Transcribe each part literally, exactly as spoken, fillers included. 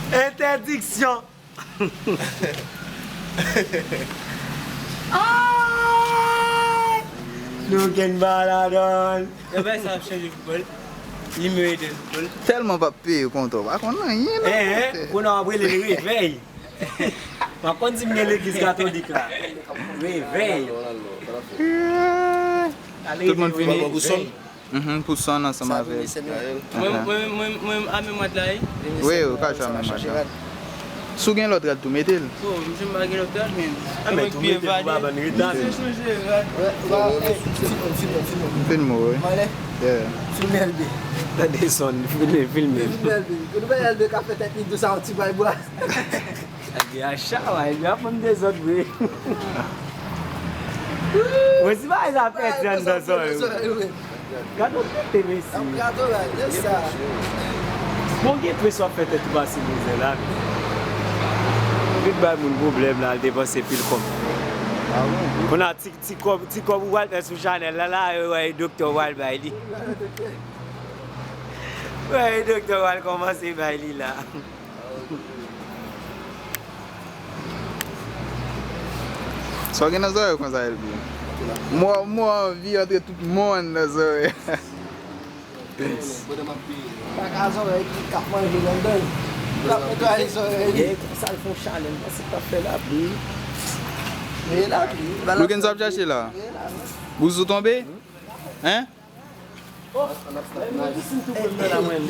Entèdiksyon. Ay! Nou gen baladòn. Yo bay sa ap chanje foutbòl. Li merite foutbòl. Tèlman pa peye kontan, pa konn anyen non. Eh, eh, kounye a w ap rele li revèy. Pa konn si m gen legliz katolik la. Revèy. Tout moun fini. Mhm, pou Son ansanm avèk. Mwen, mwen, mwen, mwen, a men mwat la, wi. Wi, ou ka jwe a men mwat la. Si w gen lòt rad tou, mete l. Oh, misye m pa gen lòt rad, men. A men tou mete pou pa ban n reta. Misye chanje rad. Filme w, wi. Yeah. Filme L B. Tande Son, filme, filme. Filme L B. Kote w wè L B ka fè tèt li dous a yon ti bay bwa. L B a chawa, L B a fè m dezòd vre. Mwen si bagay sa pèdi anndan zòrèy ou. Gade w pete, mesye. Bon, gen pres w ap fè tèt ou pase mizè la, men. Vin bay moun pwoblèm la, al depanse pil kòb. Kounye a ti, ti kòb, ti kòb ou pral fè sou chanèl la, la, yo wè doktè w pral bay li. Wè doktè w pral kòmanse bay li la. Sa w gen nan zòrèy w konsa, L B? Mwen, mwen anvi antre tout mwen nan zòrèy. Paka zòrèy ki k ap manje ladan l. L ap netwaye zòrèy li. Gade konsa l fè yon chalè, m panse l t ap fè lapli. E lapli. Loukens ap chache la. Bouzou tonbe? Hein? Se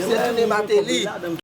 tounen Mateli.